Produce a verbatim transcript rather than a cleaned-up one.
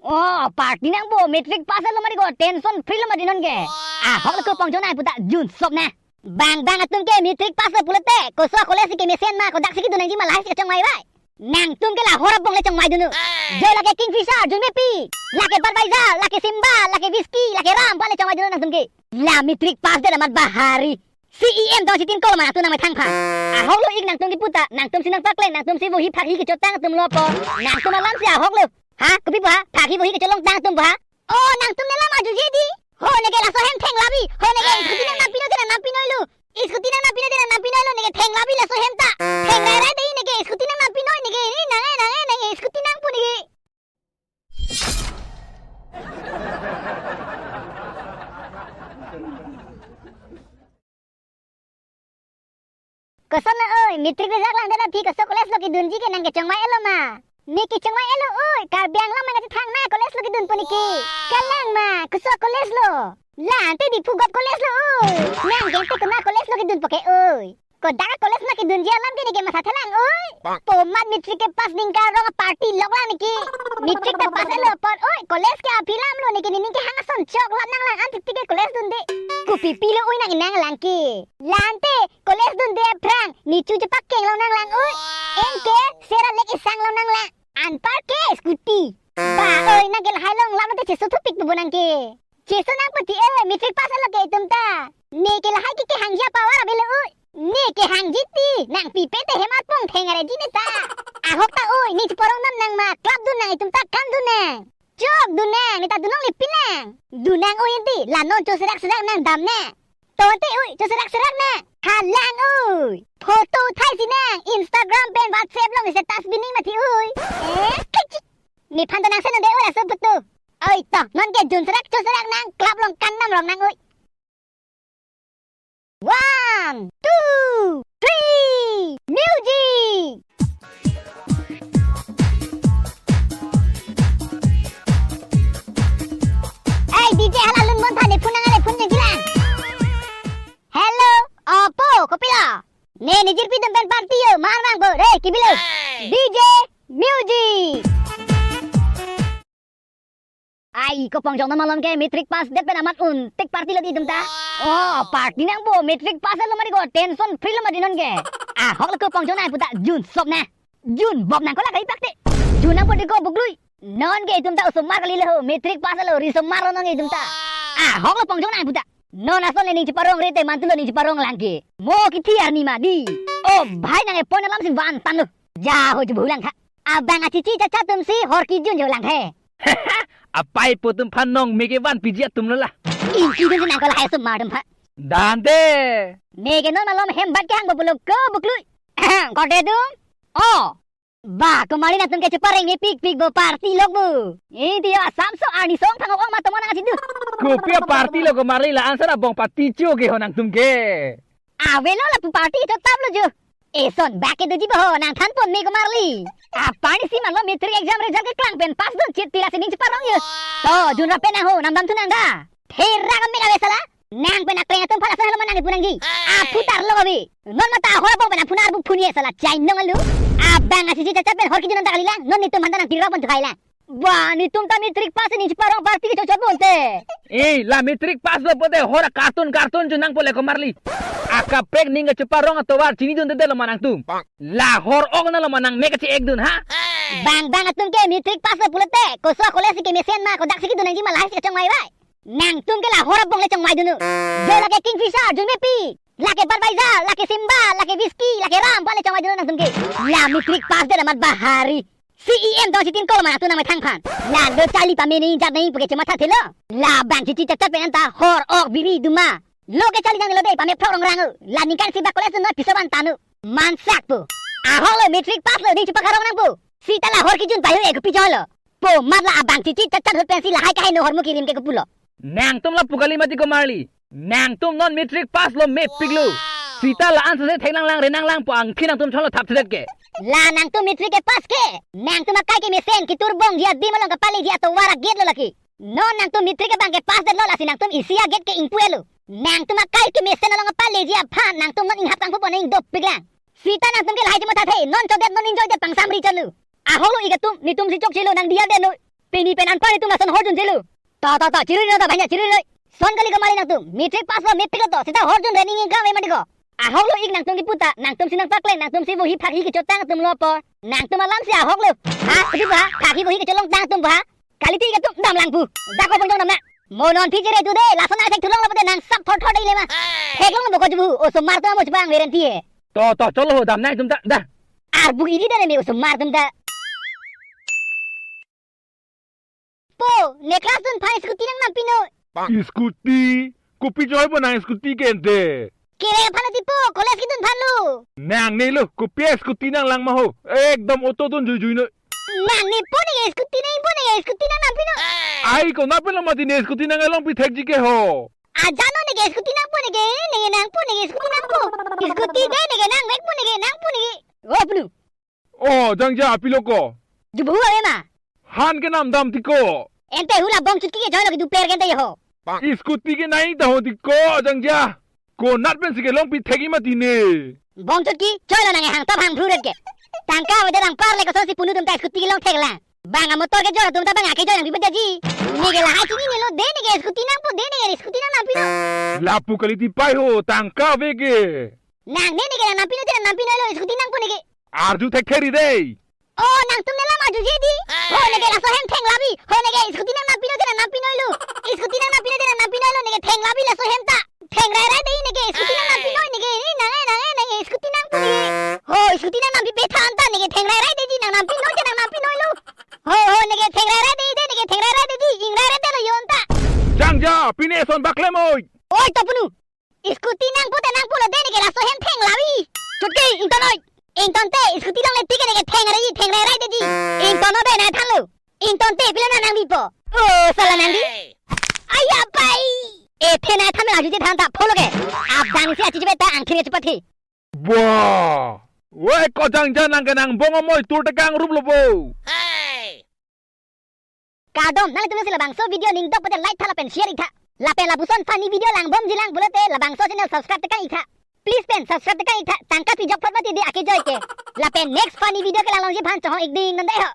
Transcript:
Oh, party nangpo, matric pass lo mati ko, tension free lo mati non ke. Ahok lo ko pongchong nang puta, jun sop na. Bang bang atum ke matric pass lo pulote, koso college ke mesen ma, kodak si kedun nangji ma lahai si kachongvai vai. Nangtum ke la hor abong le chongvai dunu. Hey! Jo lake Kingfisher, jun mepi. Lake Budweiser, lake Simba, lake whisky, lake rum, pale chongvai dunu nangtum ke. La matric pass det amat bahari. C E M dong sitin kol mana tu nang methang pha. Ahok lo ik nangtum ke puta, nangtum si nangpaklang, nangtum si vohi phaki kechotang atum lo po. Nangtum alam si ahok lo. Ha, kopi po ha, phaki vohi kecholongtang atum po ha. Oh, nangtum ne lam arju je di. Ho neke laso hem theng labi. Ho neke scooty nang nampinoi te nang nampinoi lo. Scooty nang nampinoi te nang nampinoi lo, neke theng labi laso hem ta. Theng rai rai dei neke scooty nang nampinoi neke ni nang eh nang eh nang eh scooty nangpo neke. Koson lo oi, matric result langdet aphi koso college lo kedunji ke nang kechongvai-et lo ma? Ne kechongvai-et lo oi, Karbi Anglong mena chethang na college lo kedunpo neke. Kalang ma, koso college lo? La ante Diphu Govt College lo oi. Nang ke ante kona college lo kedunpo ke oi? Kodak college ma kedunji alam ke neke matha thelang oi. Pomat matric ke pass ningkarong party lok lang neke. Matric ta pass-et lo apot oi, college ke aphi lam lo neke, nening kehang ason chok lap nanglang an thikthik ke college dunde. Kopipi lo oi nang inang lang ke. La ante college dunde aphrang ne chu chepakeng long nanglang oi. Anke sera lek isang long nanglang. Anpar ke scooty. Ba oi, nang ke lahai long lap te cheso thupik pu nang ke. Cheso nangpo ti oi, matric pass-et lo ke itum ta. Ne ke lahai ke kehangji apower avelo oi. Ne kehangji ti, nang pipe te hem arpong theng are ji ne ta. Ahok ta oi, ne cheparong nam nang ma, club dun nang itum ta kam dun nang. Chok dun nang, ne ta dun longle pi nang. Dun nang oi enti, la non cho serak serak nang dam nang. Tonte oi, cho serak serak nang. Halang oi. Photo thai si nang, Instagram pen WhatsApp long status bining mathi oi. Eh, kachik. Nephan ta nang seno de oi laso putu. Oi to, non ke dun serak cho serak nang, club long kan nam rong nang oi. One, two, three, music! Hey, D J, hala lun bon tha, ne phone nang, ne phone nang jilang. Hello, opo, kopilo? Ne, ne jirpi dum pen party yo, mar nangpo, re, kibilo. Hey! D J, music! Ai, ko pongchong na malom ke matric pass det pen amat un tik party lo di itum ta. Oh, party nangpo, matric pass lo mati ko, tension free lo mati non ke. Ahok lo ko pongchong na puta, jun sop na. Jun bom nang ko la kai pak te. Jun nangpo di ko buklui. Non ke itum ta osomar kali lo, matric pass lo, risomar lo non ke itum ta. Ahok lo pongchong na puta. Non ason le ning cheparong re te mantu lo ning cheparong lang ke. Mo kithi arni ma di. Oh, bhai nang e pon alam si van tan lo. Ja ho ju bhulang kha. Abang achichi chacha atum si hor kijun jo lang he. Apai po atum phan nong me ke van piji atum lo la. Ingki dun si nang ko lahai osomar atum pha. Dante. Me ke non malom hem bat ke hang bo pulo ko buklui. Kote dum. Oh. Ba, komarli nangtum ke chepareng mepik pik bo party lok bo. Inti yo asam so arni song thang ong ma tomon nang achidu. Kopi a party lo komarli la answer abong pati cho ke ho nangtum ke. Avelo lapu party chotap lo jo. Eson bak ke doji bo ho nang than pon me komarli. Apani si manlo matric exam result ke klang pen pass dun chit ti la sining cheparong yo. To, jun rap pen nang ho, nam dam thu nang da. Thera ka me ka ve sala. Nang pen akleng atum phala sala manang ipu nangji. Aphutar lo ka ve. Non mata ahor abong pen aphunar bu phun ye sala chai nong alu. Abang achichi chacha pen hor kijun ta kali lang. Non netum hanta nang tira pon thu khai lang. Ba, netum ta matric pass ning cheparong party ke chochot bonte. Eh, la matric pass lo pote hor cartoon cartoon jun nangpo le komarli. Akaprek ning ke cheparong atovar chini dun tete lo ma nangtum. La hor ok na lo ma nang me ke che ek dun ha. Bang bang atum ke matric pass lo pulote, koso college ke mesen ma kodak si kedun nangji ma lahai si kachongvai vai. Nangtum ke la hor abong le chongvai dunu. Jo lake Kingfisher, jun mepi. Lake Budweiser, lake Simba, lake whisky, lake rum, pale chongvai dunu nangtum ke. La matric pass det amat bahari. C E M dong sitin kol mana tu nang methang phan. La lo charli pame ning jat ning puke chematha thelo. La bang chichi chacha pen anta hor ok biri duma. Lo ke charli jang lo de pame phrok rong rang. La ningkan si bak college no piso ban tanu. Mansak po. Ahok lo matric pass lo ning chepakarong nangpo. Sita la hor kijun payo eko pichon lo. Po mat la abang chichi chacha hut pensi lahai kahai no hormu kirim ke kepulo. Nangtum lapu kali mati komarli. Nangtum non matric pass lo mepik lo. Sita la answer se thek nanglang re nanglang po angphi nangtum chon lo thap thret ke. La nangtum matric ke pass ke. Nangtum akai ke mesen kitur bong dia di malong kapali dia tovar a gate lo laki. Non nangtum matric ke bang ke pass det lo lasi nangtum isi a gate ke ingpu lo. Nangtum akai ke mesen along kapali dia phan nangtum non inghap kangpu po ning dopik lang. Sita nangtum ke lahai chematha the non chodet non enjoy det pangsamri chon lo. Ahok lo ik atum netum si chokche lo nang dia det lo. Pini pen anpar itum lason horjun jelo. To, to, to, chirui lo to, bhanya, chirui lo. Son kali ko mali nangtum. Matric pass lo, matric lo to. Seta horjun re ning ingkang ve mati ko. Ahok lo ik nangtum kipu ta, nangtum si nangpakleng, nangtum si bohi phakhi kechotang atum lo apor. Nangtum alam si ahok lo. Ha, kipu ha, phakhi bohi kecholongtang atum ha. Kalite ik atum damlang pu. Dako pongjong damna. Mo non phi chere tu de, lason nang thek thulong lo pute nang sap thor thor dei le ma. Theklong lo boko jubu, osomar atum amo chepang guarantee he. To, to, cholo ho damnang itum ta, da. Arbu ili da ne me osomar atum ta. Po, ne class dun aphan scooty nang nam pino. Scooty? Kopi choi po nang scooty ke ente? Kere aphan ti po, college kedun aphan lo. Nang ne lo, kopi scooty nanglang ma ho. Ekdom auto dun jui jui noi. Nang ne po ne scooty nang po ne scooty nang nam pino. Ai ko na pelo mati ne scooty nang along pi thekji ke ho. Ajano ne scooty nang po ne, ne nang po ne scooty nang po. Scooty de ne nang vek po ne nang po ne. O punu. O, jangja apilo ko. Jubu ave ma. Han ke nam dam ti ko. Ente hula bong chutki ke joy lo ke duper ke ente ho. Scooty ke nai ta ho ti ko, jangja. Konat pen si kelong pi thekji mati ne. Bong chutki, joy lo nang hang tap hang bhru ret ke. Tangka ave de nang par le koson si punu atum ta scooty kelong theklang. Bang a motor ke joy atum ta bang ake joy nang pi bedaji. Ne ke lahai chini ne lo de ne ke scooty nang po de ne ke scooty nang nam pino. Lapu kali ti pai ho, tangka ave ke. Nang ne ne ke nang nam pino te nang nam pino lo scooty nang po ne ke. Arju thektheri dei. O, nangtum ne lam arjuje di. Ho ne ke laso hem thenglavi. Ho ne ke scooty nang nam pino te nang nam pino lo. Scooty nang nam pino te nang nam pino lo ne ke thenglavi laso hem ta. Thengrai rai dei ne ke scooty nang nam pino ne ke ni nang e nang e nang e scooty nang po ne ke. Ho scooty nang nam pi pe than ta ne ke thengrai rai dei di nang nam pino te nang nam pino lo. Ho ho ne ke thengrai rai dei de ne ke thengrai rai dei di ingrai rai de lo yon ta. Jangja pine son baklem oi. Oi to punu. Scooty nang po te nang po lo de ne ke laso hem thenglavi. Chutki ington oi. Ington te scooty longle ti ke ne ke thengrai thengrai rai de di. Ington o be nai than lo. Ington te pilo na nang bipo. O sala nang di. Aya pai. E the nai than la juje than ta pholo ke. Ap dang si achi jibe ta angthin ke chupathe. Wah. Weh ko jangja nang ke nang bong amoi tur tekang rup lo bo. Kardom, nanglitum si labangso video ning dok pute like tha lapen share ik tha. Lapen lapuson funny video langbomji lang pulote labangso channel subscribe tekang ik tha. Please pen subscribe tekang ik tha. Tangka pi jok phot mati de ake joy ke. Lapen next funny video kelang longji aphan chohong ik ding non dei ho.